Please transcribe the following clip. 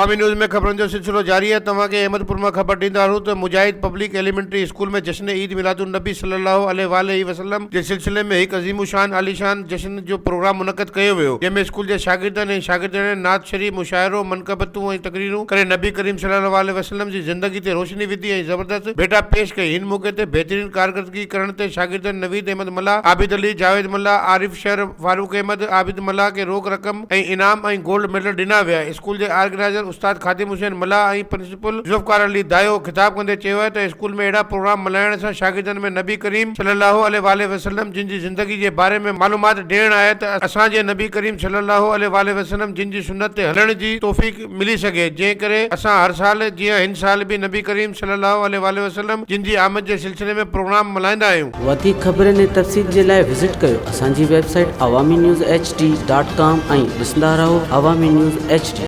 عوامي news ۾ خبرن جو سلسلو جاري آهي توهان کي احمد پور مان خبر ڏيندا هلون ته مجاهد پبلڪ ايليمينٽري اسڪول ۾ جشن عيد ميلاد النبي صلي الله عليه واٰله وسلم جي سلسلي ۾ هڪ عظيم الشان عاليشان جشن جو پروگرام منعقد ڪيو ويو جنهن ۾ اسڪول جي شاگردن ۽ شاگردياڻين نعت شريف مشاعرو منقبتون ۽ تقريرون ڪري نبي ڪريم صلي الله عليه وسلم جي زندگي تي روشني وڌي ۽ زبردست ڀيٽا پيش ڪئي هن موقعي تي بهترين ڪارڪردگي ڪرڻ تي شاگردن نويد احمد ملاح عابد علي جاويد ملاح عارف شر فاروق احمد عابد ملاح کي روڪ رقم ۽ انعام ۽ گولڊ ميڊل ڏنا ويا. اسڪول جي آرگنائيزر استاد خادم حسين ملاح ۽ پرنسپل ذوالفقار علي دايو خطاب ڪندي چيو آهي ته اسڪول ۾ اهڙا پروگرام ملهائڻ سان شاگردن ۾ نبي ڪريم صلي الله عليه واٰله وسلم جن جي زندگي جي باري ۾ معلومات ڏيڻ آهي ته اسان جي نبي ڪريم صلي الله عليه واٰله وسلم جن جي سنت تي هلڻ جي توفيق ملي سگهي جنهن ڪري اسان هر سال جيان هن سال به نبي ڪريم صلي الله عليه واٰله وسلم جن جي آمد جي سلسلي ۾ پروگرام ملهائيندا آهيون. وڌيڪ خبرن ۽ تفصيل جي لاء وزٽ ڪيو اسان جي website Awami news H D dot com ۽ ڏسندا رهو عوامي نيوز ايڇ ڊي.